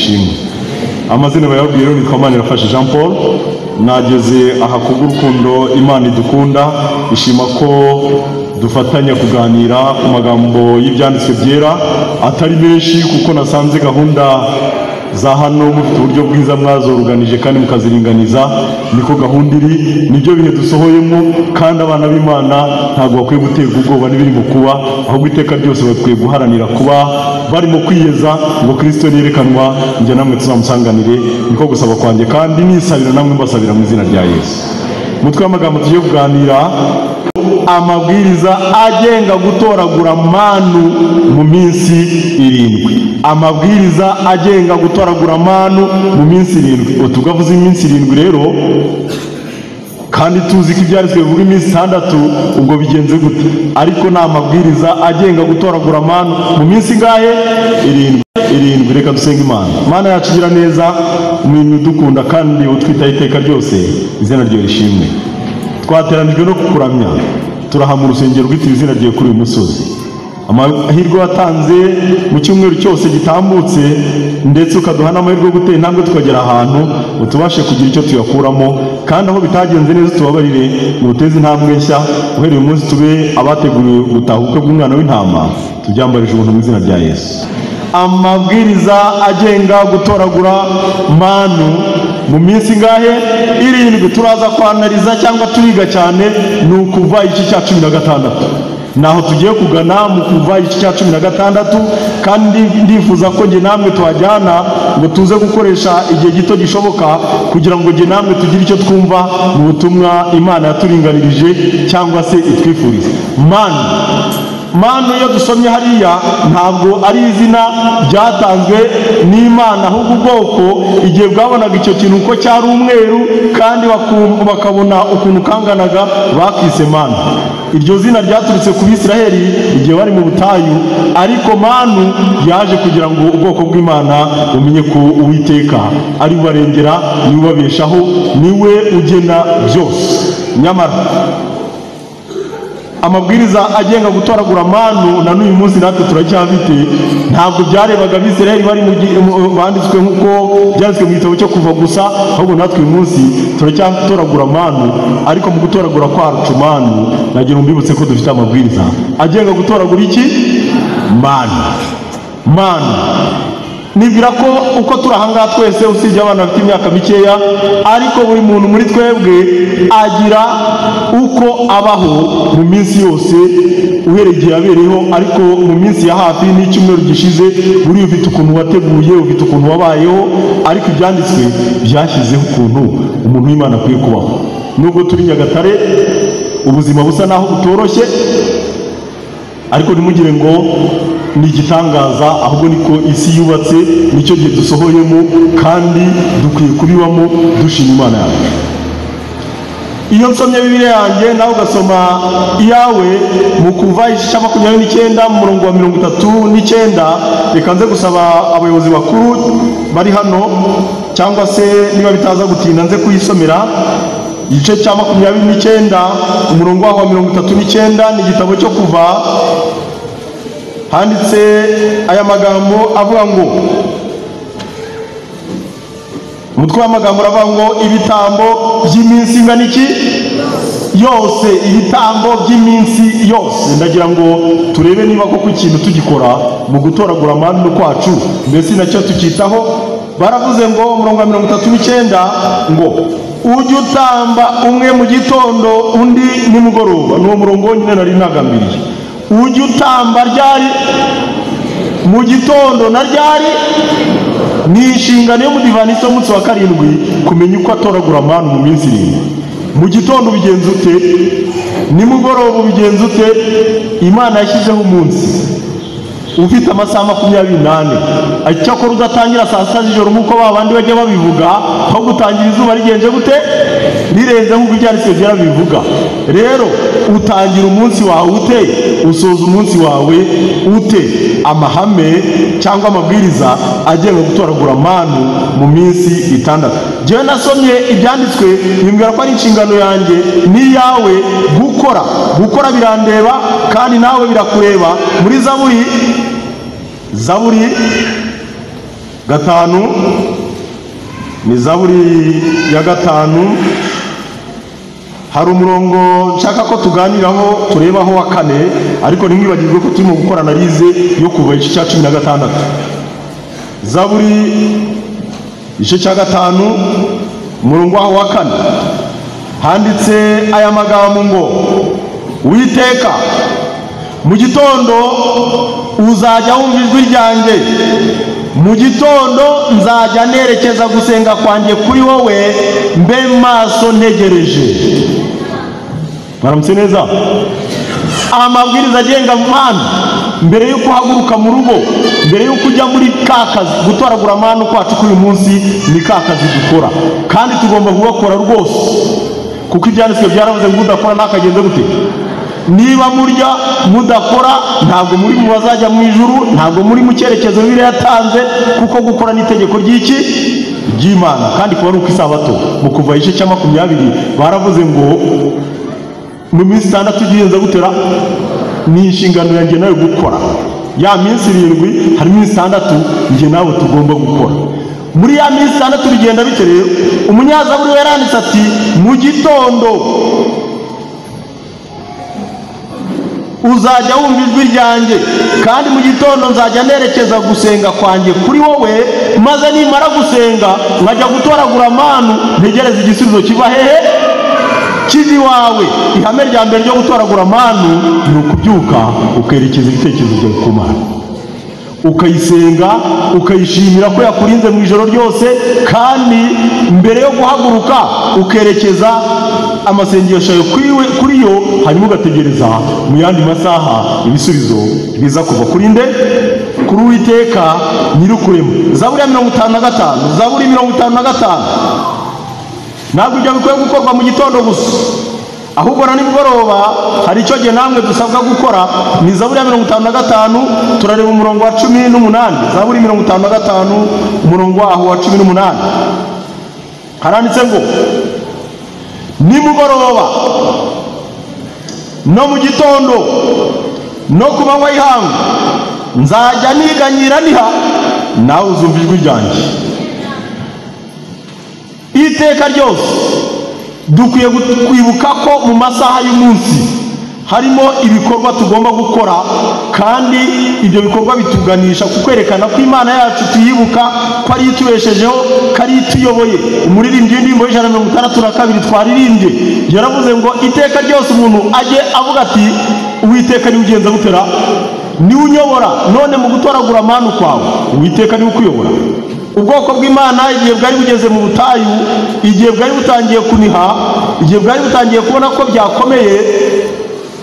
Ishimwe. Amazina bayabwiye rero nitwa Manirafashe Jean Paul, nageze aha kubw'urukundo Imana idukunda, ishima ko dufatanya kuganira ku magambo y'ibyanditswe byera atari menshi, kuko nasanze gahunda za hano mufite uburyo bwiza mwazoruganije kandi mukaziringaniza, niko gahunda iri, nibyo bihe dusohoyemo. Kandi abana b'Imana ntabwo bakwiye guterwa ubwoba n'ibirimo kuba, ahubwo iteka ryose bakwiye guharanira kuba barimo kwiyeza ngo Kristo niyerekanwa njye namwe tuzamusanganire. Niko gusaba kwanjye kandi nisabira namwe mbasabira mu izina rya Yesu. Umutwe w'amagambo tugiye kuganira, amabwiriza agenga gutoragura manu mu minsi irindwi. Amabwiriza agenga gutoragura manu mu minsi irindwi. Tugavuze iminsi irindwi rero, kandi tuzi ko ibyanditswe bivuga iminsi itandatu, ubwo bigenze gute? Ariko ni amabwiriza agenga gutoragura manu mu minsi ingahe? Irindwi. Irindwi. Reka dusenge Imana. Mana yacu igira neza, umwimyi udukunda kandi utwitaho iteka ryose, izina ryawe rishimwe. Twateranijwe no kukuramya, turaha mu rusengero rwitiriwe izina ryawe kuri uyu musozi. Amahirwe watanze mu cyumweru cyose gitambutse, ndetse ukaduha n'amahirwe yo gutera intambwe tukagera ahantu ngo tubashe kugira icyo tuyakuramo, kandi aho bitagenze neza tubabarire ngo uteze intambwe nshya. Uhereye umunsi tube abateguriwe gutaha ubukwe bw'umwana w'intama, tubyambarije ubuntu mu izina rya Yesu. Amabwiriza agenga gutoragura manu mu minsi ingahe? Irindwi. Turaza kwanariza cyangwa turiga cyane ni ukuva igice cya 16, naho tugiye kugana mu kuva igice cya 16, kandi ndifuza ko njye namwe tuhajyana ngo tuze gukoresha igihe gito gishoboka kugira ngo njye namwe tugire icyo twumva mu butumwa Imana yaturinganirije cyangwa se itwifuriza. Manu iyo dusomye hariya ntabwo ari izina ryatanzwe n'Imana, ahubwo ubwoko igihe bwabonaga icyo kintu uko cyari umweru kandi bakabona ukuntu kanganaga bakise manu. Iryo zina ryaturutse ku Bisiraheli igihe bari mu butayu, ariko manu yaje kugira ngo ubwoko bw'Imana bumenye ko Uwiteka ari ubarengera, niwe ubabeshaho, niwe ugena byose. Nyamara amabwiriza agenga gutoragura manu na n'uyu munsi natwe turacyafite. Ntabwo byarebaga Abisirayeli bari banditswe nk'uko byanditswe mu gitabo cyo Kuva gusa, ahubwo natwe uyu munsi turacyatoragura manu. Ariko mu gutoragura kwacu manu, nagira mbibutse ko dufite amabwiriza agenga gutoragura iki? Manu. Manu nibwira ko uko turi ahangaha twese, usibye abana bafite imyaka mikeya, ariko buri muntu muri twebwe agira uko abaho mu minsi yose uhereye igihe yabereyeho, ariko mu minsi ya hafi n'icyumweru gishize, buri ufite ukuntu wateguye, ufite ukuntu wabayeho, ariko ibyanditswe byashyizeho ukuntu umuntu w'Imana akwiye kubaho. Nubwo turi Nyagatare, ubuzima busa naho butoroshye, ariko ntimugire ngo ni igitangaza, ahubwo niko isi yubatse, nicyo gihe dusohoyemo kandi dukwiye kubibamo dushima Imana yacu. Iyo nsomye Bibiliya yanjye nawe ugasoma iyawe mu Kuva igice cya 29 mu murongo wa 39, reka nze gusaba abayobozi bakuru bari hano, cyangwa se niba bitaza gutinda nze kuyisomera. Igice cya 29 umurongo wa 39 ni igitabo cyo Kuva, handitse aya magambo avuga ngo, umutwe w'amagambo uravuga ngo ibitambo by'iminsi ingana iki? Yose. Ibitambo by'iminsi yose. Ndagira ngo turebe niba koko ikintu tugikora mu gutoragura manu kwacu, mbese nacyo tukitaho. Baravuze ngo umurongo wa 39 ngo ujye utamba umwe mu gitondo undi nimugoroba. N'uwo murongo wonyine nari nagambiriye. Ujye utamba ryari? Mu gitondo na ryari? Ni inshingano y'umudivaniste w'umunsi wa karindwi kumenya uko atoragura manu mu minsi irindwi. Mu gitondo ubigenza ute? Nimugoroba ubigenza ute? Imana yashyizeho umunsi ufite amasaha 24, icyakora udatangira saa sita z'ijoro nk'uko ba bandi bajya babivuga, aho gutangira izuba rigenje gute? Rirenze nk'uko ibyanditswe byera bivuga. Rero utangira umunsi wawe ute? Usoza umunsi wawe ute? Amahame cyangwa amabwiriza agenga gutoragura manu mu minsi itandatu. Njyewe nasomye ibyanditswe bimbwira ko ari inshingano yanjye n'iyawe gukora. Gukora birandeba kandi nawe birakureba. Muri Zaburi, Zaburi 5, ni Zaburi ya 5. Hari umurongo nshaka ko tuganiraho, turebaho wa 4, ariko ntimwibagirwe ko turimo gukora analize yo kuva igice cya 16. Zaburi igice cya 5 umurongo waho wa 4 handitse aya magambo ngo: Uwiteka, mu gitondo uzajya wumva ijwi ryanjye, mu gitondo nzajya nerekeza gusenga kwanjye kuri wowe, mbe maso ntegereje. Baramutse neza. Amabwiriza agenga manu mbere yo kuhaguruka mu rugo, mbere yo kujya muri kakazi, gutoragura manu kwacu kuri uyu munsi ni kakazi dukora, kandi tugomba kugakora rwose, kuko ibyanditswe byaravuze ngo udakora ntakagende gute. Niba murya mudakora ntabwo muri mu bazajya mu ijuru, ntabwo muri mu cyerekezo Bibiliya yatanze, kuko gukora n'itegeko ry'iki ry'Imana. Kandi kuba ari uko isabato mu kuva igice cya 20 baravuze ngo mu minsi 6 ugiyenza gutera, ni inshingano yanjye nawe gukora. Ya minsi 7 hari minsi 6 njye nawe tugomba gukora. Muri ya minsi 6 bigenda bite rero? Umunyazaburi yaranditse ati: mu gitondo uzajya wumva ijwi ryanjye, kandi mu gitondo nzajya nerekeza gusenga kwanjye kuri wowe, maze nimara gusenga nkajya gutoragura manu ntegereza igisubizo kiva hehe? Kivi wawe. Ihame rya mbere ryo gutoragura manu ni ukubyuka ukerekeza ibitekerezo byawe ku Mana, ukayisenga, ukayishimira ko yakurinze mu ijoro ryose, kandi mbere yo guhaguruka ukerekeza amasengesho yawe kuri yo, hanyuma ugategereza mu yandi masaha ibisubizo biza kuva kuri nde? Kuri Uwiteka nyir'ukurema. Zaburi ya 55, Zaburi 55. Ntabwo ibyo bikwiye gukorwa mu gitondo gusa, ahubwo na nimugoroba hari icyo gihe namwe dusabwa gukora. Ni Zaburi ya 55, turareba umurongo wa 18. Zaburi 55 umurongo waho wa 18 haranditse ngo: nimugoroba no mu gitondo no ku manywa y'ihangu nzajya niganyira niha, nawe uzumva ijwi ryanjye. Iteka ryose dukwiye kwibuka ko mu masaha y'umunsi harimo ibikorwa tugomba gukora, kandi ibyo bikorwa bituganisha ku kwerekana ko Imana yacu tuyibuka, ko ari itubeshejeho, ko ari ituyoboye. Umuririmbyi w'indirimbo y'162 twaririmbye yaravuze ngo iteka ryose umuntu ajye avuga ati: Uwiteka niwe ugenza gutera, niwe unyobora. None mu gutoragura manu kwawe Uwiteka niwe ukuyobora. Ubwoko bw'Imana igihe bwari bugeze mu butayu, igihe bwari butangiye kuniha, igihe bwari butangiye kubona ko byakomeye,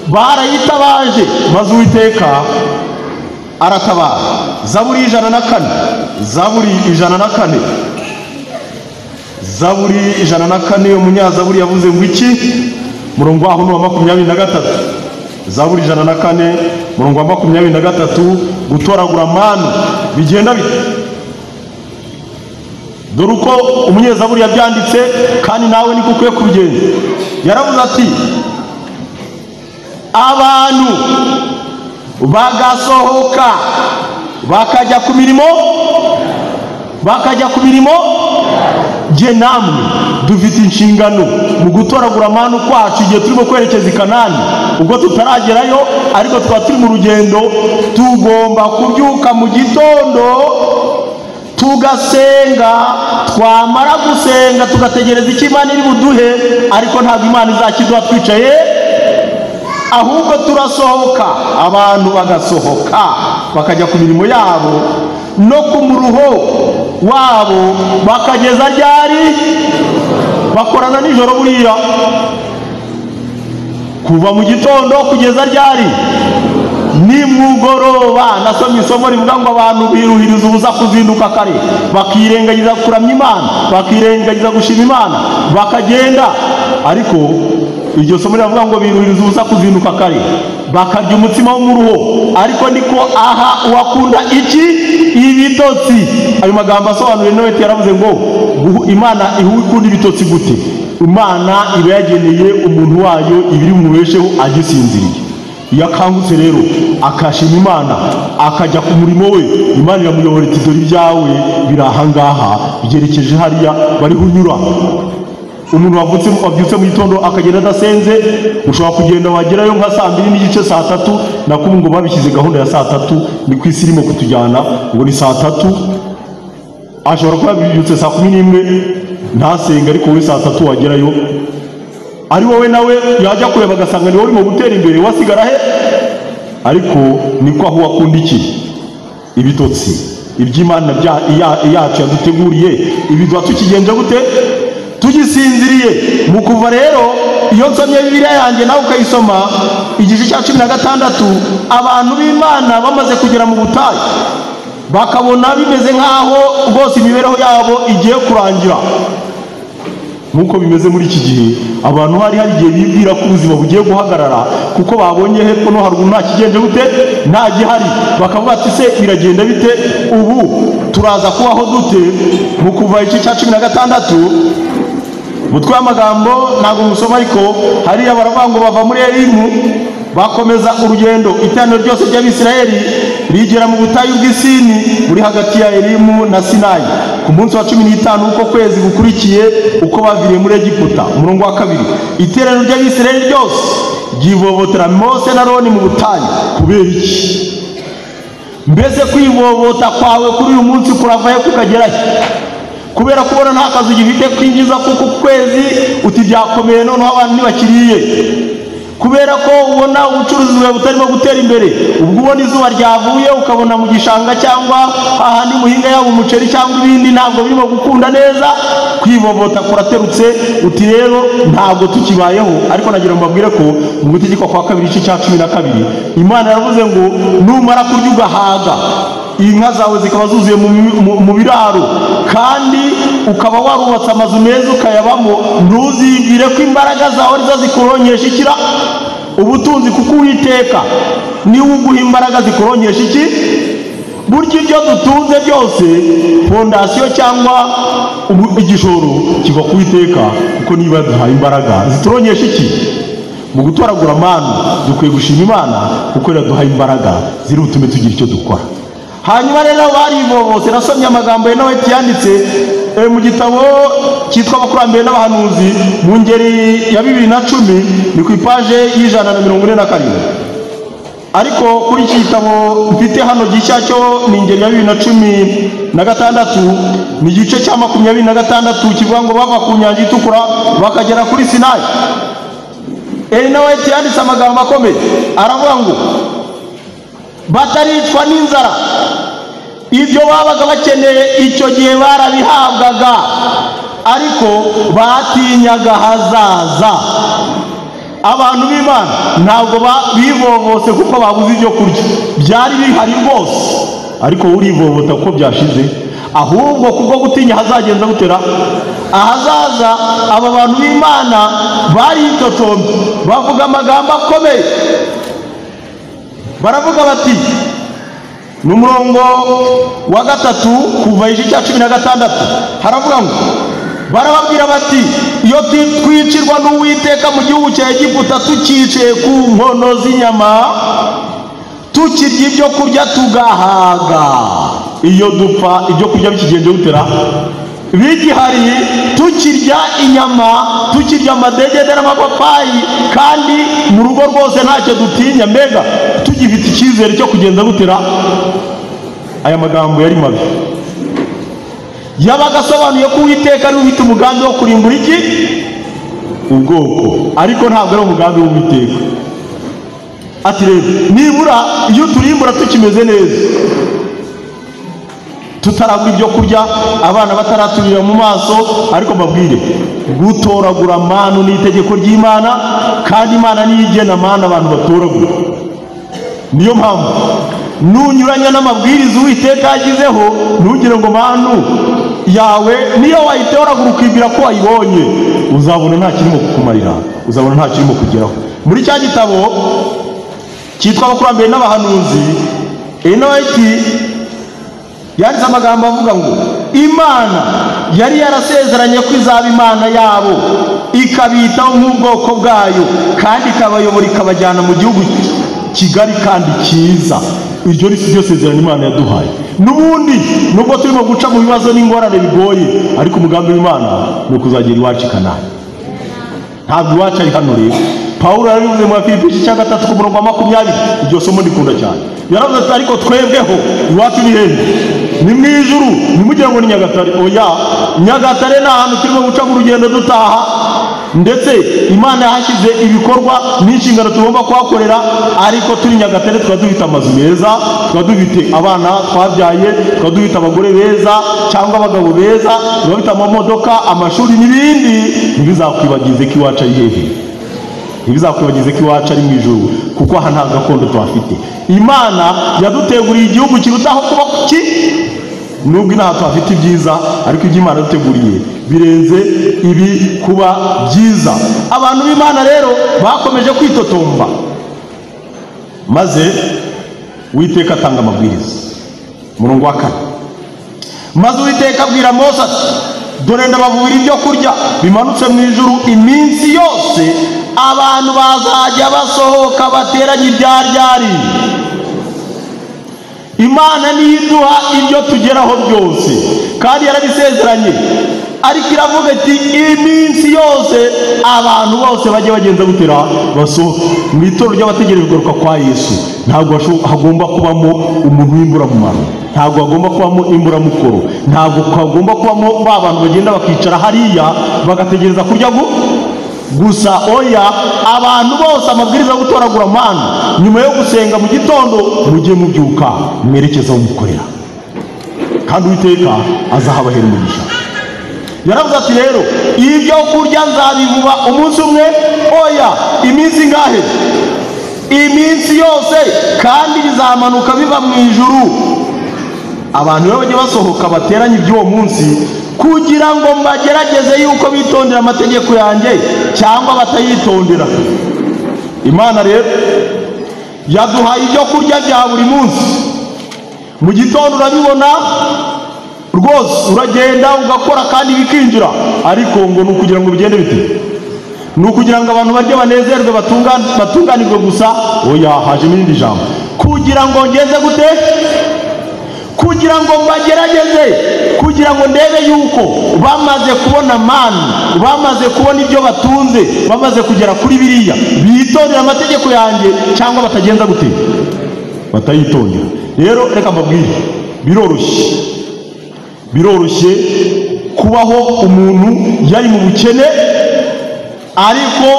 barayitabaje maze Uwiteka aratabara. Zaburi 104, Zaburi 104, Zaburi 104. Umunyazaburi yavuze ngo iki? Murongo waho ni wa 23. Zaburi 104 murongo wa 23. Gutoragura manu bigenda bite? Dore uko umunyezaburi yabyanditse, kandi nawe niko ukwiye kubigenza. Yaravuze ati: abantu bagasohoka bakajya ku mirimo, bakajya ku mirimo. Jye namwe dufite inshingano mu gutoragura manu kwacu igihe turimo kwerekeza i Kanani. Ubwo tutaragerayo ariko twaba turi mu rugendo, tugomba kubyuka mu gitondo tugasenga, twamara gusenga tugategereza icyo Imana iri buduhe, ariko ntabwo Imana izakiduha twicaye, ahubwo turasohoka. Abantu bagasohoka bakajya ku mirimo yabo no ku muruho wabo, bakageza ryari? Bakorana nijoro buriya, kuva mu gitondo kugeza ryari? Nimugoroba. Nasomye isomo rivuga ngo abantu biruhiriza ubusa kuzinduka kare, bakirengagiza kuramya Imana, bakirengagiza gushima Imana, bakagenda. Ariko iryo somo riravuga ngo biruhiriza ubusa kuzinduka kare, bakarya umutsima w'umuruho, ariko niko aha uwakunda iki? Ibitotsi. Ayo magambo asobanuye Noheli yaravuze ngo Imana ikunda ibitotsi gute? Imana iba yageneye umuntu wayo ibiri mubesheho agisinziriye. Iyo akangutse rero akashima Imana, akajya ku murimo we, Imana iramuyobora iti dore ibyawe biri ahangaha, byerekeje hariya bariho unyura. Umuntu wabyutse mu gitondo akagenda adasenze, ushobora kugenda wagerayo nka saa 2:30, saa 3, nakubu ngo babishyize gahunda ya saa 3, ni ku isi irimo kutujyana ngo ni saa 3. Ashobora kuba yabyutse saa 11 ntasenga, ariko wowe saa 3 wagerayo ari wowe nawe yajya kureba agasanga ni wowe urimo gutera imbere, wasigara he? Ariko niko aho wakunda iki? Ibitotsi. Iby'Imana yacu yaduteguriye ibiduha tukigenje gute? Tugisinziriye. Mu kuva rero iyo nsomye Bibiliya yanjye nawe ukayisoma igice cya 16, abantu b'Imana bamaze kugera mu butayu bakabona bimeze nk'aho rwose imibereho yabo igiye kurangira. Nk'uko bimeze muri iki gihe, abantu hari igihe bibwira ko ubuzima bugiye guhagarara kuko babonye hepfo no haruguru nta kigenje gute, nta gihari, bakavuga ati se biragenda bite, ubu turaza kubaho dute? Mu kuva igice cya 16 mutwe w'amagambo ntabwo musoma, ariko hariya baravuga ngo bava muri Elimu bakomeza urugendo, iteraniro ryose ry'Abisirayeli rigera mu butayu bw'Isini buri hagati ya Elimu na Sinayi ku munsi wa 15 uko kwezi gukurikiye uko baviriye muri Egiputa. Umurongo wa 2, iteraniro ry'Abisirayeli ryose ryivovotera Mose na Aroni mu butayu. Kubera iki? Mbese kwivovota kwawe kuri uyu munsi kuravahe kukagerahe? Kubera kubona nta kazi ugifite kwinjiza kuko kwezi uti byakomeye noneho abantu ntibakiriye, kubera ko ubona ubucuruzi bwawe butarimo gutera imbere, ubwo ubona izuba ryavuye ukabona mu gishanga cyangwa ahandi muhinga yaba umuceri cyangwa ibindi ntabwo birimo gukunda neza, kwivovota kuraterutse uti rero ntabwo tukibayeho. Ariko nagira ngo mbabwire ko mu gutegekwa kwa kabiri igice cya 12 Imana yaravuze ngo numara kurya ugahaga, inka zawe zikaba zuzuye mu biraro, kandi ukaba warubatse amazu meza ukayabamo, ntuzibwire ko imbaraga zawe arizo zikuronkesha ikira ubutunzi, kuko Uwiteka niwe uguha imbaraga zikuronkesha iki. Burya ibyo dutunze byose fondasiyo cyangwa igishoro kiva ku Uwiteka, kuko niba yaduhaye imbaraga zituronkesha iki. Mu gutoragura amanu dukwiye gushima Imana kuko iraduhaye imbaraga ziri butume tugira icyo dukora. Hanyuma rero barivovose. Nasomye amagambo ya Noheli yanditse mu gitabo cyitwa Abakurambere n'Abahanuzi mu ngeri ya 2010, ni ku ipaje y'147. Ariko kuri iki gitabo mfite hano gishya cyo ni ingeri ya 2016, ni igice cya 26 kivuga ngo bava ku nyanja itukura bakagera kuri Sinayi. Noheli yanditse amagambo akomeye, aravuga ngo bataricwa n'inzara, ibyo babaga bakeneye icyo gihe barabihabwaga, ariko batinyaga hazaza. Abantu b'Imana ntabwo bivovose kuko babuze ibyo kurya, byari bihari rwose, ariko urivovota kuko byashize, ahubwo kubwo gutinya hazagenza gutera ahazaza. Aba bantu b'Imana baritotombye, bavuga amagambo akomeye, baravuga bati, ni umurongo wa 3 kuva igice cya 16, haravuga ngo barababwira bati iyo twicirwa n'Uwiteka mu gihugu cya Egiputa tukicaye ku nkono z'inyama, tukirya ibyo kurya tugahaga. Iyo dupfa ibyo kurya bikigenje gutera bigihari, tukirya inyama, tukirya amadegede n'amapapayi, kandi mu rugo rwose ntacyo dutinya, mbega tugifite icyizere cyo kugenza gutera. Aya magambo yari mabi, yabaga asobanuye ko Uwiteka ari ufite umugambi wo kurimbura iki ubwoko, ariko ntabwo ari umugambi w'Uwiteka. Ati rero nibura iyo turimbura tukimeze neza, tutarabura ibyo kurya, abana bataraturira mu maso, ariko mbabwire gutoragura manu ni itegeko ry'Imana, kandi Imana niyo igena manu abantu batoragura. Niyo mpamvu nunyuranya n'amabwiriza Uwiteka yagizeho, ntugire ngo manu yawe niyo wayitoragura ukibwira ko wayibonye, uzabona nta kirimo kukumarira, uzabona nta kirimo kugeraho. Muri cya gitabo cyitwa Abakurambere n'Abahanuzi, Enoki yanditse amagambo avuga ngo Imana yari yarasezeranye ko izaba Imana yabo, ikabitaho nk'ubwoko bwayo, kandi ikabayobora ikabajyana mu gihugu kigari kandi cyiza. Iryo ni ryo sezerano Imana yaduhaye. N'ubundi nubwo turimo guca mu bibazo n'ingorane bigoye, ariko umugambi w'Imana ni ukuzagera iwacu i Kanani. Ntabwo iwacu ari hano. Rero Pawulo yarabivuze mu Bafilipi igice cya 3 ku murongo wa 20, iryo somo ndikunda cyane. Yaravuze ati ariko twebweho iwacu ni hehe? Ni mu ijuru. Ntimugire ngo ni Nyagatare. Oya, Nyagatare ni ahantu turimo guca mu rugendo dutaha, ndetse Imana yahashyize ibikorwa n'inshingano tugomba kuhakorera. Ariko turi Nyagatare tuba dufite amazu meza, tuba dufite abana twabyaye, tuba dufite abagore beza cyangwa abagabo beza, tuba dufite amamodoka, amashuri n'ibindi. Ntibizakwibagize ko iwacu ari hehe, ntibizakwibagize ko iwacu ari mu ijuru, kuko aha nta gakondo tuhafite. Imana yaduteguriye igihugu kirutaho kuba ki. Nubwo inaha tuhafite ibyiza, ariko ibyo Imana yaduteguriye birenze ibi kuba byiza. Abantu b'Imana rero bakomeje kwitotomba, maze Uwiteka atanga amabwiriza. Murongo wa 4, maze Uwiteka abwira Mose ati dore ndabavubira ibyo kurya bimanutse mu ijuru iminsi yose, abantu bazajya basohoka bateranye ibyaryari. Imana niyo iduha ibyo tugeraho byose, kandi yarabisezeranye. Ariko iravuga iti iminsi yose abantu bose bajye bagenza gutera basohoka. Mu itorero ry'abategereje kugaruka kwa Yesu ntabwo hagomba kubamo umuntu w'imburamumaro, ntabwo hagomba kubamo imburamukoro, ntabwo hagomba kubamo ba bantu bagenda bakicara hariya bagategereza kurya gusa. Oya, abantu bose amabwiriza yo gutoragura manu nyuma yo gusenga mu gitondo, mujye mubyuka mwerekeza aho mukorera, kandi Uwiteka azahabahera umugisha. Yaravuze ati rero ibyo kurya nzabivuba umunsi umwe, oya, iminsi ingahe? Iminsi yose, kandi bizamanuka biva mu ijuru. Abantu rero bajye basohoka bateranye iby'uwo munsi, kugira ngo mbagerageze yuko bitondera amategeko yanjye cyangwa batayitondera. Imana rero yaduhaye ibyo kurya bya buri munsi. Mu gitondo urabibona rwose, uragenda ugakora kandi bikinjira, ariko ngo ni ukugira ngo bigende bite? Ni ukugira ngo abantu barye banezerwe, batunganirwe gusa? Oya, hajemo irindi jambo, kugira ngo ngeze gute? Kugira ngo mbagerageze, kugira ngo ndebe yuko bamaze kubona manu, bamaze kubona ibyo batunze, bamaze kugera kuri biriya, bitondera amategeko yanjye cyangwa batagenza gute? Batayitondera. Rero reka mbabwire, biroroshye, biroroshye kubaho umuntu yari mu bukene, ariko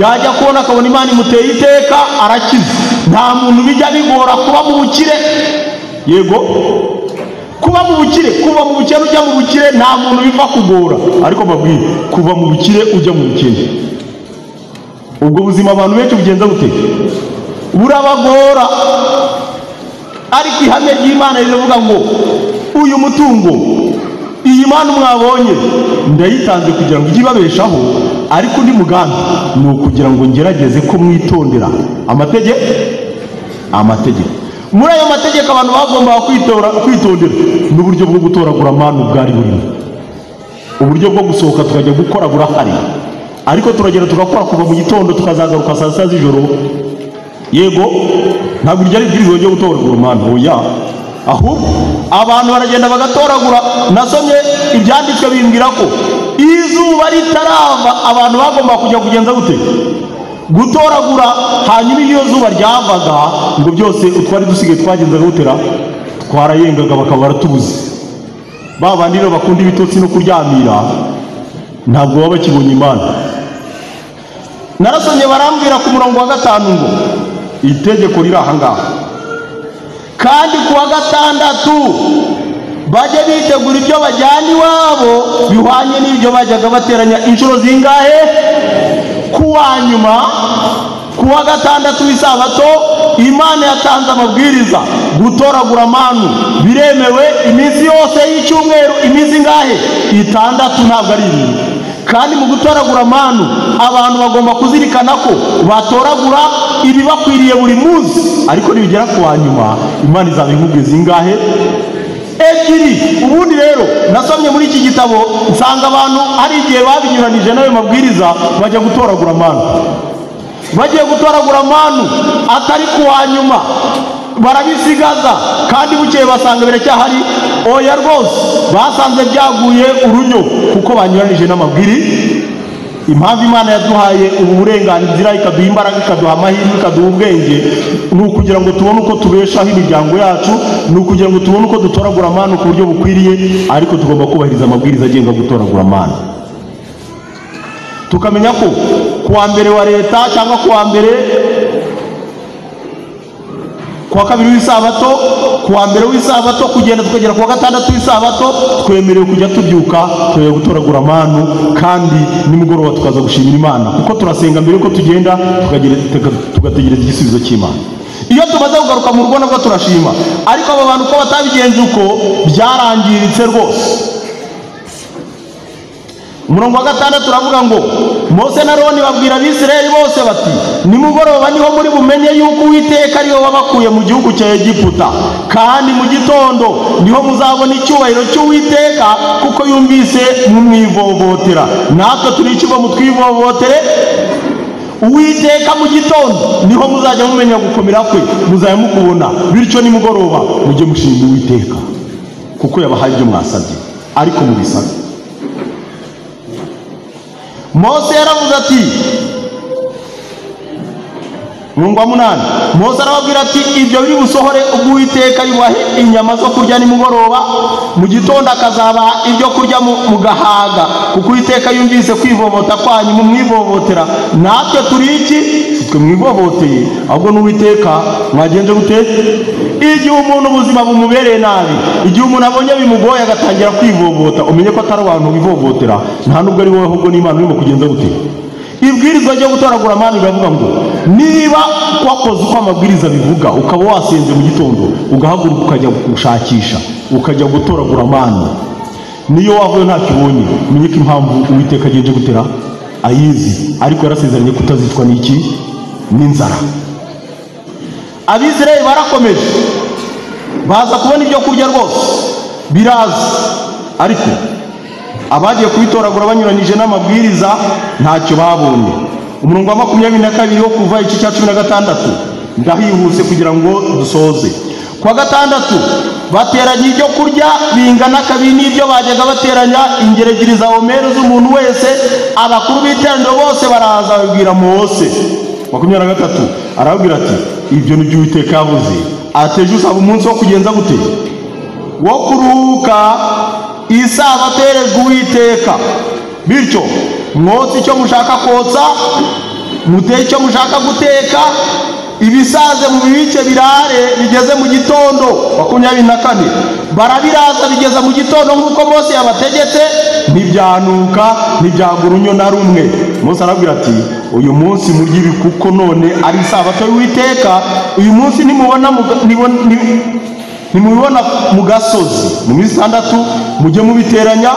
yajya kubona akabona Imana imuteye iteka arakize. Nta muntu bijya bigora kuba mu bukire. Yego, kuba mu bukire, kuva mu bukene ujya mu bukire nta muntu biva kugora. Ariko mbabwire, kuva mu bukire ujya mu bukene, ubwo buzima abantu benshi bugenza gute? Burabagora. Ariko ihame ry'Imana riravuga ngo uyu mutungo, iyi mpano mwabonye ndayitanze kugira ngo ijye ibabeshaho, ariko undi mugambi ni ukugira ngo ngerageze ko mwitondera amategeko. Amategeko, muri ayo mategeko abantu bagombaga kwitondera n'uburyo bwo gutoragura manu bwari burimo. Uburyo bwo gusohoka tukajya gukora burahari, ariko turagenda tugakora kuva mu gitondo tukazagaruka saa sita z'ijoro. Yego, ntabwo iryo ari ibwirizwa ryo gutoragura manu, oya, ahubwo abantu baragenda bagatoragura. Nasomye ibyanditswe bimbwira ko izuba ritarava abantu bagomba kujya kugenza gute? Gutoragura. Hanyuma iyo zuba ryavaga ngo byose utwari dusigaye twagenzaga gutera, twarayengaga bakaba baratubuze. Ba bandi rero bakunda ibitotsi no kuryamira ntabwo baba bakibonye Imana. Narasomye barambwira ku murongo wa 5 ngo itegeko riri aha ngaha, kandi ku wa 6 bajye bitegura ibyo bajyana iwabo bihwanye n'ibyo bajyaga bateranya inshuro zingahe? Ku wa nyuma, ku wa 6 w'isabato, Imana yatanze amabwiriza gutoragura manu biremewe iminsi yose y'icyumweru. Iminsi ingahe? 6, ntabwo ari 7. Kandi mu gutoragura manu abantu bagomba kuzirikana ko batoragura ibibakwiriye buri munsi, ariko nibigera ku wa nyuma Imana izaba inkubwe zingahe? 2. Ubundi rero nasomye muri iki gitabo nsanga abantu hari igihe babinyuranije n'ayo mabwiriza bajya gutoragura manu. Bagiye gutoragura manu atari kuwa nyuma barabisigaza, kandi bukeye basanga biracyahari. Oya rwose, basanze byaguye urunyo kuko banyuranije n'amabwiriza. Impamvu Imana yaduhaye ubu burenganzira, ikaduha imbaraga, ikaduha amahirwe, ikaduha ubwenge, ni ukugira ngo tubone uko tubeshaho imiryango yacu, ni ukugira ngo tubone uko dutoragura amanu ku buryo bukwiriye. Ariko tugomba kubahiriza amabwiriza agenga gutoragura amanu, tukamenya ko kuwa mbere wa leta cyangwa kuwa mbere, kuwa kabiri w'isabato, kuwa mbere w'isabato, kugenda tukagera kuwa gatandatu w'isabato, twemerewe kujya tubyuka tukajya gutoragura amanu, kandi nimugoroba tukaza gushimira Imana, kuko turasenga mbere yuko tugenda, tugategereza igisubizo cy'Imana. Iyo tumaze kugaruka mu rugo nabwo turashima. Ariko aba bantu uko batabigenje uko byarangiritse rwose. Umurongo wa 6 uravuga ngo Mose na Aroni babwira Abisirayeli bose bati nimugoroba niho muri bumenye yuko Uwiteka ariwe wabakuye mu gihugu cya Egiputa, kandi mu gitondo niho muzabona icyubahiro cy'Uwiteka, kuko yumvise mumwivovotera. Natwe turi ikigo mutwivovotere Uwiteka. Mu gitondo niho muzajya mumenya gukomera kwe, muzajya mukubona. Bityo nimugoroba mujye mushima Uwiteka kuko yabahaye ibyo mwasabye, ariko mubisabye. Mose yaravuze ati, umurongo wa 8, Mose arababwira ati ibyo biri busohore ubwo Uwiteka yubahe inyama zo kurya nimugoroba, mu gitondo akazaba ibyo kurya mugahaga, kuko Uwiteka yumvise kwivovota kwanyu mumwivovotera. Natwe turi iki? Si twe mwivovoteye, ahubwo n'Uwiteka. Mwagenje gute? Igihe umuntu ubuzima bumubereye nabi, igihe umuntu abonye bimugoye agatangira kwivovota, umenye ko atari abantu bivovotera, nta nubwo ari wowe, ahubwo n'Imana urimo kugenza gute. Ibwirizwa ryo gutoragura amanu riravuga ngo niba wakoze uko amabwiriza bivuga, ukaba wasenze mu gitondo, ugahaguruka ukajya gushakisha, ukajya gutoragura amanu, niyo wavuye ntacyo ubonye, umenye ko impamvu Uwiteka agenje gutera ayizi, ariko yarasezeranye kutazicwa n'iki? N'inzara. Abisirayeli barakomeje baza kubona ibyo kurya rwose biraza, ariko abagiye kubitoragura banyuranyije n'amabwiriza ntacyo babonye. Umurongo wa 22 wo kuva igice cya 16, ndahihuse kugira ngo dusoze. Kuwa gatandatu bateranya ibyo kurya bingana kabiri n'ibyo bajyaga bateranya, ingero ebyiri za omeru z'umuntu wese. Abakuru b'iteraniro bose baraza babwira Mose. 23 arababwira ati ibyo ni byo Uwiteka yavuze, ati ejo uzaba umunsi wo kugenza gute? Wo kuruhuka, isabato yerejwe Uwiteka. Bityo mwotse icyo mushaka kotsa, muteke icyo mushaka guteka, ibisaze mubibike birare bigeze mu gitondo. 24 barabiraza bigeza mu gitondo nk'uko Mose yabategetse, ntibyanuka, ntibyagura unyo na rumwe. Mose arabwira ati uyu munsi murye ibi kuko none ari isabato y'Uwiteka. Uyu munsi nimubona nimubibona mu gasozi, mu minsi 6 mujye mubiteranya,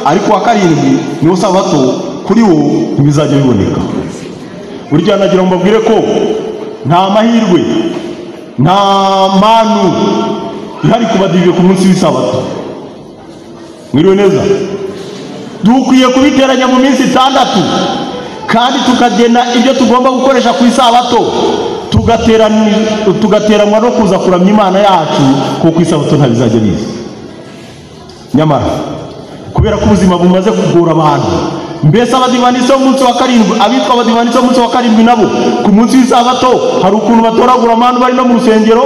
ariko wa karindwi niwo sabato, kuri wo ntibizajya biboneka. Burya nagira ngo mbabwire ko nta mahirwe, nta manu ihari kubadive ku munsi w'isabato. Mwiriwe neza? Dukwiye kubiteranya mu minsi 6, kandi tukagena ibyo tugomba gukoresha ku isabato, tugateranwa no kuza kuramya Imana yacu, kuko isabato ntabizajya biza. Nyamara kubera ko ubuzima bumaze kugora abantu, mbese abadivanisi b'umunsi wa karindwi, abitwa abadivanisi b'umunsi wa karindwi nabo ku munsi w'isabato hari ukuntu batoragura amanu bari no mu rusengero.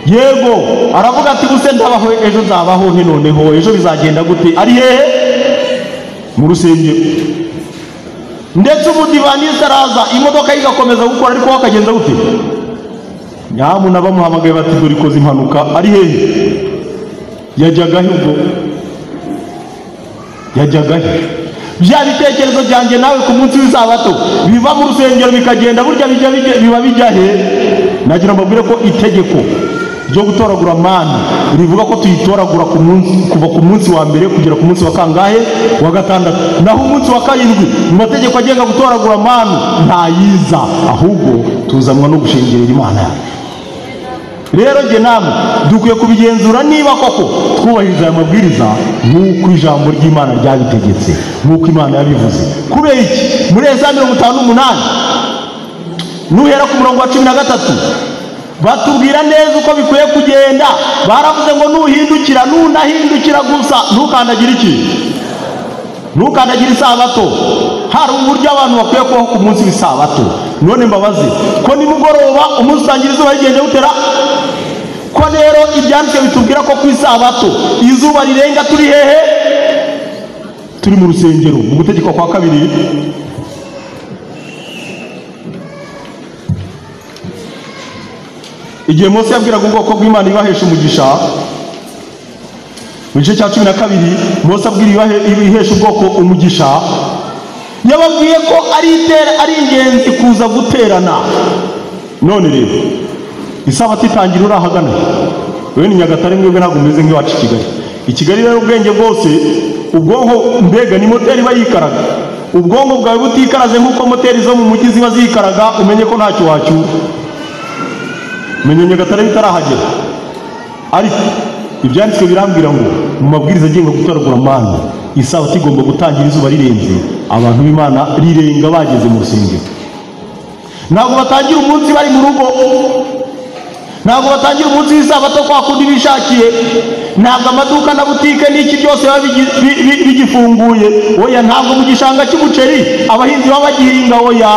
Yego aravuga ati buse ndabaho ejo nzabaho nte, noneho ejo bizagenda gute? Ari hehe? Mu rusengero. Ndetse umudivanisi araza imodoka igakomeza gukora, ariko akagenza gute? Nyamuna bamuhamagaye bati dore ikoze impanuka. Ari hehe? Yajyaga he ubwo? Yajyaga he? Bya bitekerezo byanjye nawe ku munsi w'isabato biva mu rusengero bikagenda, burya biba bijya he? Nagira mbabwire ko itegeko ryo gutoragura manu rivuga ko tuyitoragura ku munsi, kuva ku munsi wa mbere kugera ku munsi wa kangahe? Wa gatandatu. Naho umunsi wa karindwi mu mategeko agenga gutoragura manu ntayiza, ahubwo tuzanwa no gushengerera Imana yacu. Rero jye namwe dukwiye kubigenzura niba koko twubahiriza aya mabwiriza nk'uko ijambo ry'Imana ryabitegetse, nk'uko Imana yabivuze. Kubera iki? Muri Yesaya 58 Nuhera ku murongo wa 13 batubwira neza uko bikwiye kugenda. Baravuze ngo nuhindukira, nunahindukira gusa ntukandagira iki? Ntukandagira isabato. Hari uburyo abantu bakwiye kubaho ku munsi w'isabato. None mbabaze ko nimugoroba umunsi utangira izuba rigenda gutera, ko rero ibyanditswe bitubwira ko ku isabato izuba rirenga turi hehe? Turi mu rusengero. Mu gutegekwa kwa kabiri igihe Mose yabwiraga ubwoko bw'Imana ibahesha umugisha, mu gice cya 12 Mose abwira ibihesha ubwoko umugisha, yababwiye ko ari ingenzi kuza guterana. None rero isabato itangira urahagana wewe ni Nyagatare, mwebwe ntabwo umeze nk'iwacu i Kigali. I Kigali rero ubwenge bwose, ubwonko mbega ni moteri bayikaraga. Ubwonko bwawe butikaraze nk'uko moteri zo mu mujyi ziba zikaraga, umenye ko ntacyo wacyura. Menye Nyagatare bitarahagera. Ariko ibyanditswe birambwira ngo mu mabwiriza agenga gutoragura amana, isabato igomba gutangira izuba rirenze, abantu b'Imana rirenga bageze mu rusengero. Ntabwo batangira umunsi bari mu rugo, ntabwo batangira umunsi w'isabato kwa kundi bishakiye, ntabwo amaduka na butike n'iki byose biba bigifunguye. Oya, ntabwo mu gishanga cy'umuceri abahinzi baba bagihinga. Oya,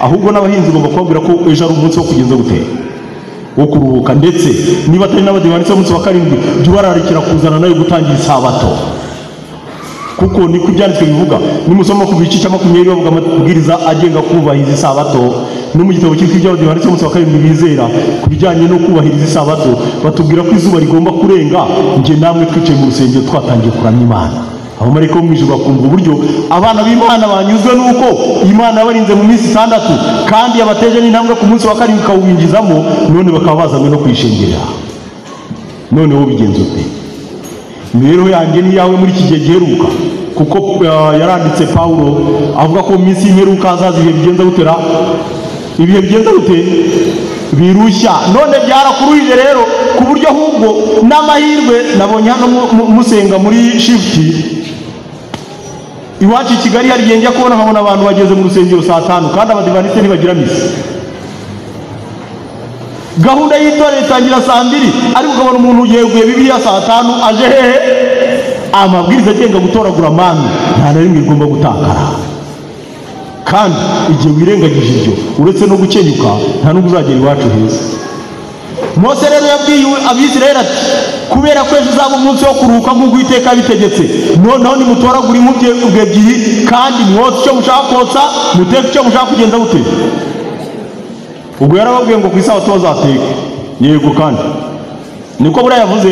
ahubwo n'abahinzi ugomba kubabwira ko ejo ari umunsi wo kugenza gutera, wo kuruhuka, ndetse niba atari n'abadivantisiti b'umunsi wa karindwi jya ubararikira kuzana nayo gutangira isabato. Kuko niko ibyanditswe bivuga. Nimusoma ku gice cya 20 bavuga amabwiriza agenga kubahiriza isabato, no mu gitabo cyitwa iby'abadivantisiti b'umunsi wa karindwi bizera ku bijyanye no kubahiriza isabato, batubwira ko izuba rigomba kurenga njye namwe twicaye mu rusengero twatangiye kuramya Imana. Abamarayika bo mu ijuru bakumva uburyo abana b'Imana banyuzwe nuko Imana yabarinze mu minsi 6 kandi yabateje n'intambwe ku munsi wa karindwi ikawinjizamo, none bakaba bazanywe no kuyishengerera. None wowe ubigenza ute? Imibereho yanjye n'iyawe muri iki gihe giheruka, kuko yaranditse Pawulo avuga ko mu minsi y'imperuka hazaza ibihe bigenza gutera, ibihe bigenza gute? Birushya. None byarakuruhije rero ku buryo ahubwo n'amahirwe nabonye hano musenga muri shifuti iwacu i Kigali, hari igihe njya kubona nkabona abantu bageze mu rusengero saa 5 kandi abadivantisite ntibagira misa. Gahunda y'itorero itangira saa 2, ariko ukabona umuntu yeguye Bibiliya saa 5 aje hehe? Amabwiriza agenga gutoragura amani nta na rimwe igomba gutakara. Kandi igihe wirengagije ibyo, uretse no gukenyuka, nta n'ubwo uzagera iwacu heza. Mose rero yabwiye Abisirayeli ati kubera ko ejo uzaba umunsi wo kuruhuka nk'uko Uwiteka yabitegetse, noneho nimutoragura impu ebyiri kandi mwotse icyo mushaka kotsa, muteke icyo mushaka kugenza gute. Ubwo yarababwiye ngo ku isabato bazateka. Yego, kandi niko buriya yavuze.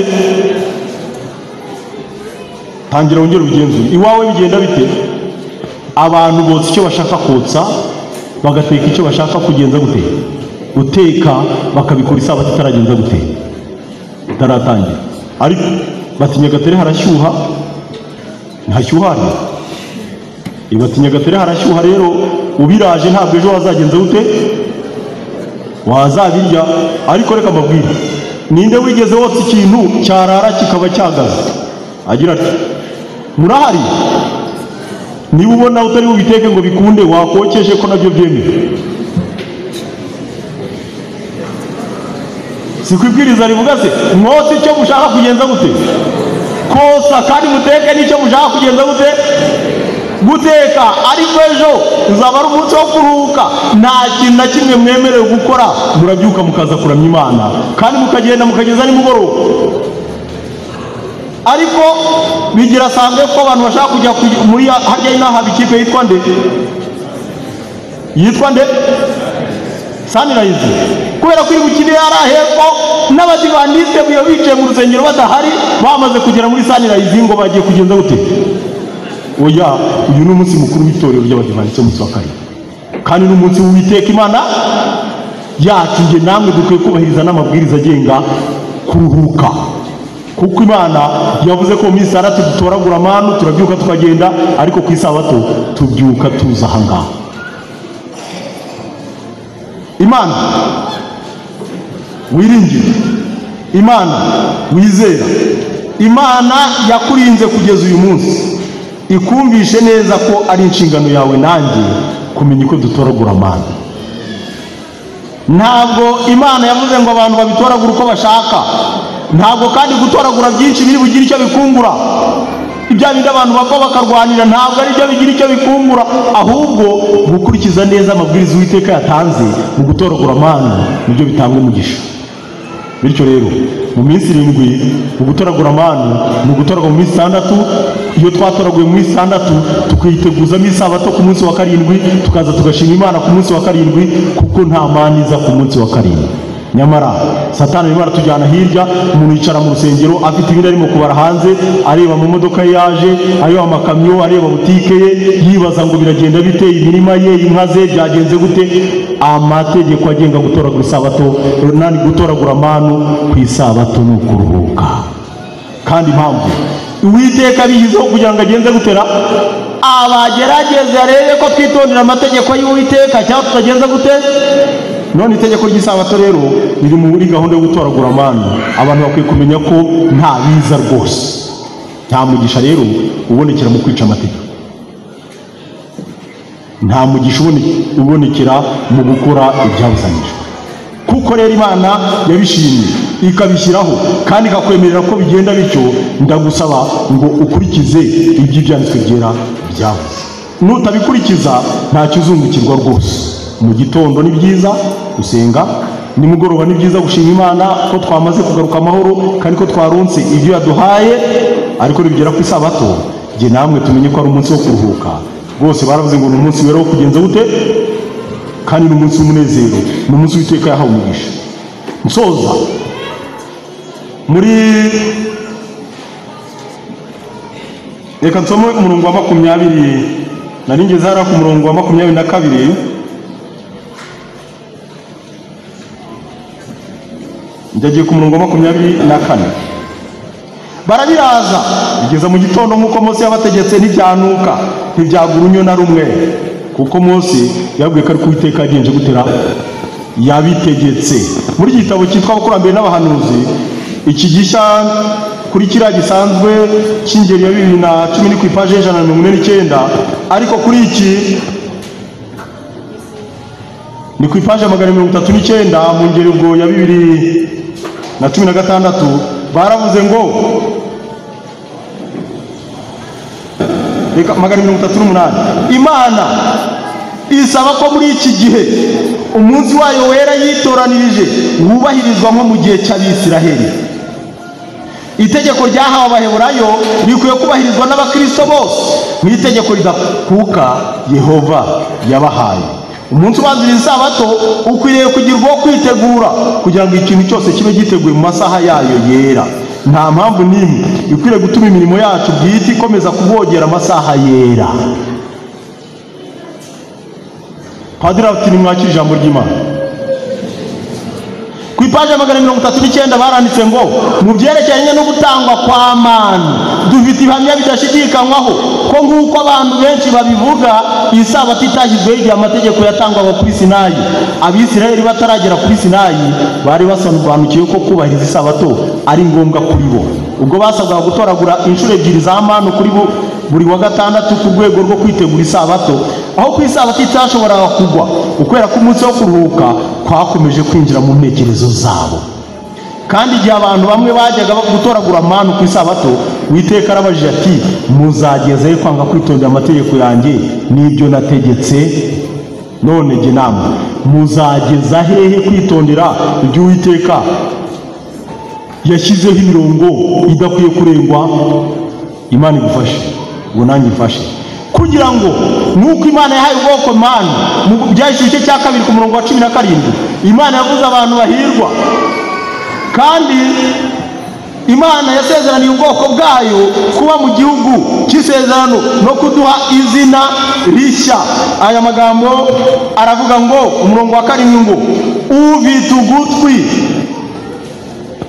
Tangira wongere ubigenzure iwawe bigenda bite? Abantu botsa icyo bashaka kotsa, bagateka icyo bashaka kugenza gute, guteka, bakabikora isabato itaragenza gute, itaratangira. Ariko bati Nyagatare harashyuha, ntashyuha hari. Bati Nyagatare harashyuha rero ubiraje ntabwo ejo wazagenza gute, wazabirya. Ariko reka mbabwire, ninde wigeze wotsa ikintu cyarara kikaba cyagaze? Agira ati murahari? Niba ubona utari bubiteke ngo bikunde, wakokeje ko nabyo byemewe. Si kwibwiriza rivuga se mwotse icyo mushaka kugenza gute, kosa, kandi muteke n'icyo mushaka kugenza gute, guteka. Ariko ejo uzaba ari umunsi wo kuruhuka, nta kintu na kimwe mwemerewe gukora, murabyuka mukaza kuramya Imana kandi mukagenda mukageza nimugoroba. Ariko bigira sange ko abantu bashaka kujya muri harya inaha ikipe yitwa nde? Yitwa nde? Sunrise. Kubera ko iri gukina yari hepfo, n'abadivantisite biyo bicaye mu rusengero badahari, bamaze kugera muri Sunrise ngo bagiye kugenza gute? Oya, uyu ni umunsi mukuru w'itorero ry'abadivantisite umunsi wa karindwi, kandi ni umunsi w'Uwiteka Imana yacu. Njye namwe dukwiye kubahiriza n'amabwiriza agenga kuruhuka, kuko Imana yavuze ko mu minsi 6 dutoragura amanu, turabyuka tukagenda, ariko ku isabato tubyuka tuza aha ngaha. Imana wiringira, Imana wizera, Imana yakurinze kugeza uyu munsi, ikumvishe neza ko ari inshingano yawe nanjye kumenya uko dutoragura amanu. Ntabwo Imana yavuze ngo abantu babitoragura uko bashaka. Ntabwo kandi gutoragura byinshi biri bugire icyo bikungura. Ibya bindi abantu bapfa bakarwanira ntabwo ari byo bigira icyo bikungura, ahubwo gukurikiza neza amabwiriza Uwiteka yatanze mu gutoragura manu nibyo bitanga umugisha. Bityo rero mu minsi 7 mu gutoragura manu, mu gutoragura mu minsi 6, iyo twatoraguye mu minsi 6 tukiteguzamo isabato ku munsi wa 7, tukaza tugashima Imana ku munsi wa 7, kuko nta mani iza ku munsi wa 7. Nyamara Satani arimo aratujyana hirya, umuntu yicara mu rusengero afite ibindi arimo kubara hanze, areba mu modoka ye yaje, areba amakamyo, areba butike ye, yibaza ngo biragenda bite, imirima ye, inka ze byagenze gute. Amategeko agenga gutoragura isabato nani gutoragura manu ku isabato ni ukuruhuka. Kandi impamvu Uwiteka abishyizeho kugira ngo agenze gutera abagerageze arebe ko twitondera amategeko y'Uwiteka cyangwa tutagenza gute. None itegeko ry'isabato rero riri muri gahunda yo gutoragura manu. Abantu bakwiye kumenya ko nta biza rwose, nta mugisha rero ubonekera mu kwica amategeko, nta mugisha ubonekera mu gukora ibyabuzanijwe. Kuko rero Imana yabishimye ikabishyiraho kandi ikakwemerera ko bigenda bityo, ndagusaba ngo ukurikize ibyo ibyanditswe byera byavuze. Nutabikurikiza ntacyo uzungukirwa rwose. Mu gitondo ni byiza gusenga, nimugoroba ni byiza gushima Imana ko twamaze kugaruka amahoro kandi ko twaronse ibyo yaduhaye, ariko nibigera ku isabato jye namwe tumenye ko ari umunsi wo kuruhuka. Rwose baravuze ngo ni umunsi wera wo kugenza gute, kandi ni umunsi w'umunezero, ni umunsi Uwiteka yahawe umugisha. Nsoza muri reka nsome umurongo wa 20, nari ngeze hariya ku murongo wa 22. Ndagiye ku murongo wa 24. Barabiraza bigeza mu gitondo nk'uko Mose yabategetse, ntibyanuka, ntibyagura unyo na rumwe, kuko Mose yabwiye ko ari Uwiteka yagenje gutera yabitegetse. Muri iki gitabo cyitwa Abakurambere n'Abahanuzi, iki gishya kuri kiriya gisanzwe cy'ingeri ya 2010 ku ipaje 149, ariko kuri iki ni ku ipaje 139 mu ngeri ubwo ya 2016, baravuze ngo reka 138, Imana isaba ko muri iki gihe umunsi wayo wera yitoranirije wubahirizwa nko mu gihe cy'Abisiraheli. Itegeko ryahawe Abaheburayo rikwiye kubahirizwa n'Abakristo bose nk'itegeko ridakuka Yehova yabahaye. Umunsi ubanziriza isabato ukwiriye kugirwa wo kwitegura kugira ngo ikintu cyose kibe giteguye mu masaha yayo yera. Nta mpamvu n'imwe ikwiriye gutuma imirimo yacu bwite ikomeza kuvogera amasaha yera. Padiri ati nimwakire ijambo ry'Imana. Ku ipaje 139 baranditse ngo mu byerekeranye no gutangwa kwa manu dufite ibihamya bidashidikanywaho ko nk'uko abantu benshi babivuga isabato itashyizweho igihe amategeko yatangwaga kuri Sinayi. Abisirayeli bataragera kuri Sinayi bari basobanukiwe ko kubahiriza isabato ari ngombwa kuri bo. Ubwo basabwaga gutoragura inshuro 2 za manu kuri bo buri wa gatandatu ku rwego rwo kwitegura isabato, aho ku isabato itashoboraga kugwa ukwera k'umunsi wo kuruhuka kwakomeje kwinjira mu ntekerezo zabo. Kandi igihe abantu bamwe bajyaga gutoragura manu ku isabato, Uwiteka arabajije ati muzagezayo kwanga kwitondera amategeko yanjye n'ibyo nategetse? None jye namwe muzageza hehe kwitondera ibyo Uwiteka yashyizeho imirongo idakwiye kurengwa? Imana igufashe ngo nanjye mfashe, kugira ngo nuko Imana yahaye ubwoko manu mu byahise igice cya 2 ku murongo wa 17, Imana yavuze abantu bahirwa, kandi Imana yasezeraniye ubwoko bwayo kuba mu gihugu cy'isezerano no kuduha izina rishya. Aya magambo aravuga ngo umurongo wa 7 ngo ufite ugutwi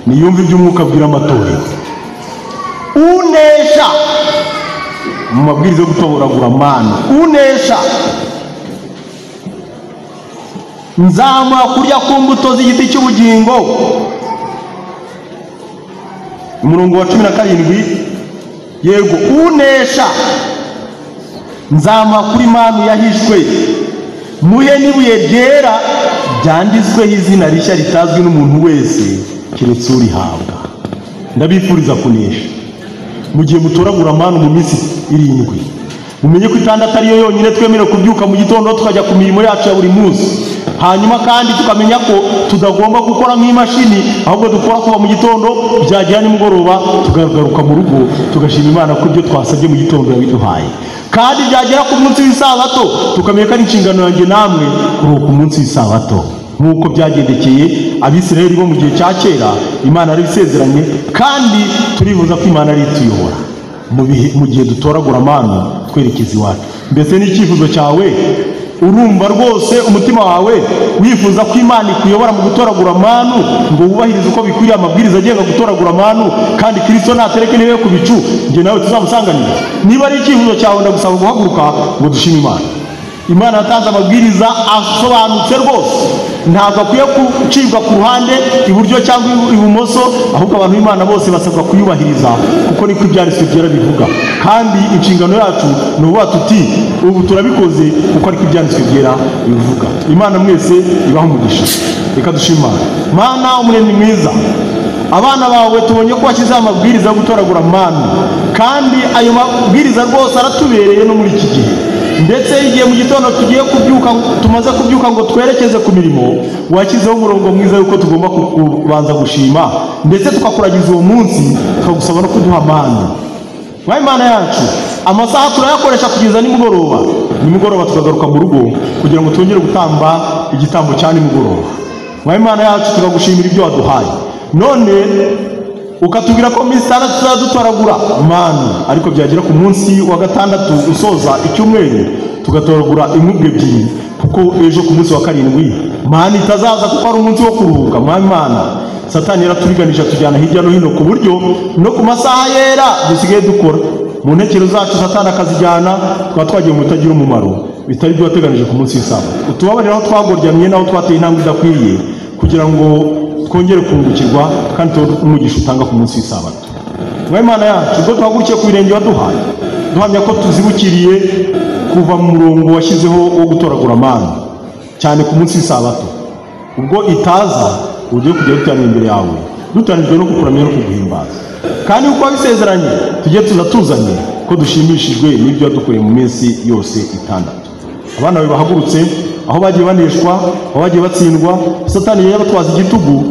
niyumve iby'umwuka abwira amatorero, unesha mu mabwiriza yo gutoragura manu, unesha nzamuha kurya ku mbuto z'igiti cy'ubugingo. Umurongo wa 17, yego unesha nzamuha kuri manu yahishwe, muhe n'ibuye ryera Byanditsweho izina rishya ritazwi n'umuntu wese keretse urihabwa. Ndabifuriza kunesha mu gihe mutoragura manu mu minsi 7. Mumenye ko 6 ariyo yonyine twemerewe kubyuka mu gitondo tukajya ku mirimo yacu ya buri munsi. Hanyuma kandi tukamenya ko tudagomba gukora nk'imashini, ahubwo dukora kuva mu gitondo byagera nimugoroba tukagaruka mu rugo tugashima Imana ko ibyo twasabye mu gitondo yabiduhaye. Kandi byagera ku munsi w'isabato tukamenya ko ari inshingano yanjye namwe kuruhuka umunsi w'isabato, nk'uko byagendekeye Abisirayeli bo mu gihe cya kera. Imana yarabisezeranye kandi turifuza ko Imana ari ituyobora mu gihe dutoragura manu twerekeza iwacu. Mbese n'icyifuzo cyawe, urumva rwose umutima wawe wifuza ko Imana ikuyobora mu gutoragura manu, ngo wubahirize uko bikwiriye amabwiriza agenga gutoragura manu, kandi Kristo natereke intebe ku bicu njye nawe tuzamusanganira? Niba ari icyifuzo cyawe, ndagusaba guhaguruka ngo dushime Imana. Imana yatanze amabwiriza asobanutse rwose, ntabwo akwiye gucibwa ku ruhande iburyo cyangwa ibumoso, ahubwo abantu b'Imana bose basabwa kuyubahiriza, kuko niko ibyanditswe byera bivuga. Kandi inshingano yacu ni ukuvuga tuti ubu turabikoze kuko ariko ibyanditswe byera bivuga. Imana mwese ibaho umugisha. Reka dushime Imana. Mana umuremyi mwiza, abana bawe tubonye ko washyizeho amabwiriza yo gutoragura manu, kandi ayo mabwiriza rwose aratubereye no muri iki gihe. Ndetse igihe mu gitondo tugiye kubyuka, tumaze kubyuka ngo twerekeze ku mirimo, washyizeho umurongo mwiza yuko tugomba kubanza gushima, ndetse tukakuragiza uwo munsi, tukagusaba no kuduha manu. Mwami Imana yacu, amasaha turayakoresha kugeza nimugoroba, nimugoroba tukagaruka mu rugo kugira ngo twongere gutamba igitambo cya nimugoroba. Mwami Imana yacu, tukagushimira ibyo waduhaye. None ukatubwira ko minsi 6 tuzadutoragura manu, ariko byagera ku munsi wa 6 usoza icyumweru tugatoragura inkubwe 2, kuko ejo ku munsi wa 7 manu itazaza, kuko ari umunsi wo kuruhuka. Mwami Imana, Satani yaraturiganisha tujyana hirya no hino, ku buryo no ku masaha yera dusigaye dukora mu ntekerezo zacu, Satani akazijyana, twaba twagiye mu bitagira umumaro bitari ibyo wateganije ku munsi w'isabato. Utubabarire aho twagoryamye n'aho twateye intambwe idakwiriye, kugira ngo twongere kungukirwa kandi tubone umugisha utanga ku munsi w'isabato. Mwami Imana yacu, ubwo duhagurukiye ku birenge waduhaye, duhamya ko tuzibukiriye kuva mu murongo washyizeho wo gutoragura manu, cyane ku munsi w'isabato. Ubwo itaza, ugiye kujya duteranira imbere yawe, duteranijwe no kukuramya no kuguhimbaza. Kandi uko wabisezeranye, tujye tuza tuzanye ko dushimishijwe n'ibyo wadukoreye mu minsi yose 6. Abana bawe bahagurutse, aho bagiye baneshwa, aho bagiye batsindwa, Satani yabatwaza igitugu.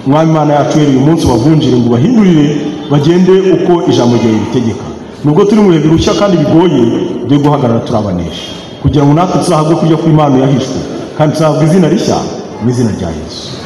Mwami Imana yacu, uyu munsi wavunjire ngo bahindurire bagende uko ijambo ryawe ritegeka. Nubwo turi mu bihe birushya kandi bigoye, byo guhagarara turabanesha, kugira ngo natwe tuzahabwe kurya ku Imana yahishwe, kandi tuzahabwe izina rishya mu izina rya Yesu.